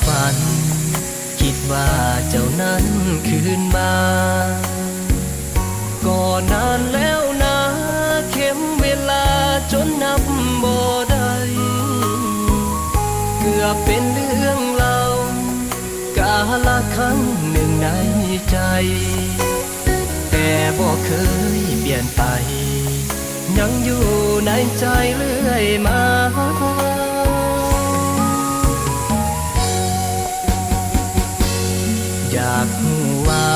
ຝັນ ຄິດວ່າເຈົ້ານັ້ນຄືນມາ ກໍນານແລ້ວນາ ເຂັມເວລາຈົນນັບບໍ່ໄດ້ ເກືອບເປັນເລື່ອງລາວ ກາລະຄັ້ງໜຶ່ງໃນໃຈ ແຕ່ບໍ່ເຄີຍປ່ຽນໄປ ຍັງຢູ່ໃນໃຈເລື້ອຍມາ ຢາກຮູ້ວ່າ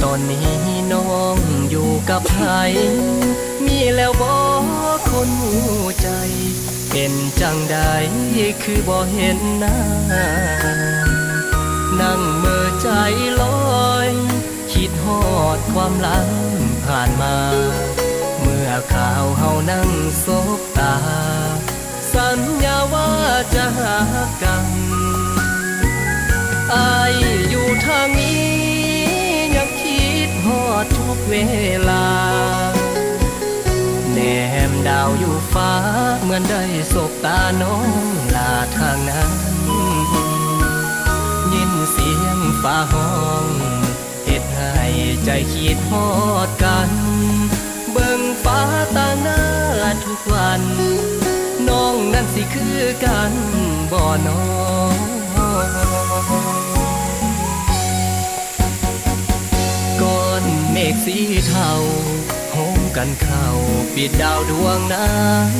ຕອນນີ້ນ້ອງຢູ່ກັບໃຜ ມີແລ້ວບໍ່ຄົນຮູ້ໃຈ ເປັນຈັ່ງໃດຄືບໍ່ເຫັນໜ້າ ນັ່ງເມີໃຈລອຍ ຄິດຮອດຄວາມຫຼັງຜ່ານມາ ເມື່ອຄາວເຮົານັ່ງສົບຕາ ສັນຍາວ່າຈະຮັກກັນ ອ້າຍຢູ່ທາງນີ້ ຍັງຄິດຮອດທຸກເວລາ ແນມດາວຢູ່ຟ້າ ເໝືອນໄດ້ສົບຕານ້ອງຫຼ້າທາງນັ້ນ ຍິນສຽງຟ້າຮ້ອງ ເຮັດໃຫ້ໃຈຄິດຮອດກັນ ເບິ່ງຟ້າຕ່າງໜ້າທຸກວັນ ນ້ອງນັ້ນຊິຄືກັນບໍ່ນໍ ກ້ອນເມກສີເທົາ ໂຮມກັນເຂົ້າ ປິດດາວດວງນັ້ນ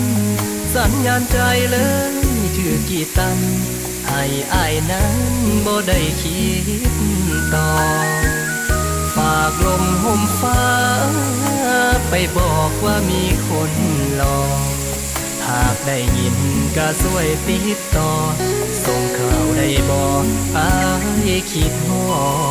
ສັນຍານໃຈເລີຍຖືກກີດຕັນ ໃຫ້ອ້າຍນັ້ນບໍ່ໄດ້ຄິດຕໍ່ ຝາກລົມຮົ່ມຟ້າ ໄປບອກວ່າມີຄົນຫຼອກ ຫາກໄດ້ຍິນກະຊ່ວຍຕິດຕໍ່ ສົ່ງຂ່າວໄດ້ບໍ່ ອ້າຍຄິດຮອດ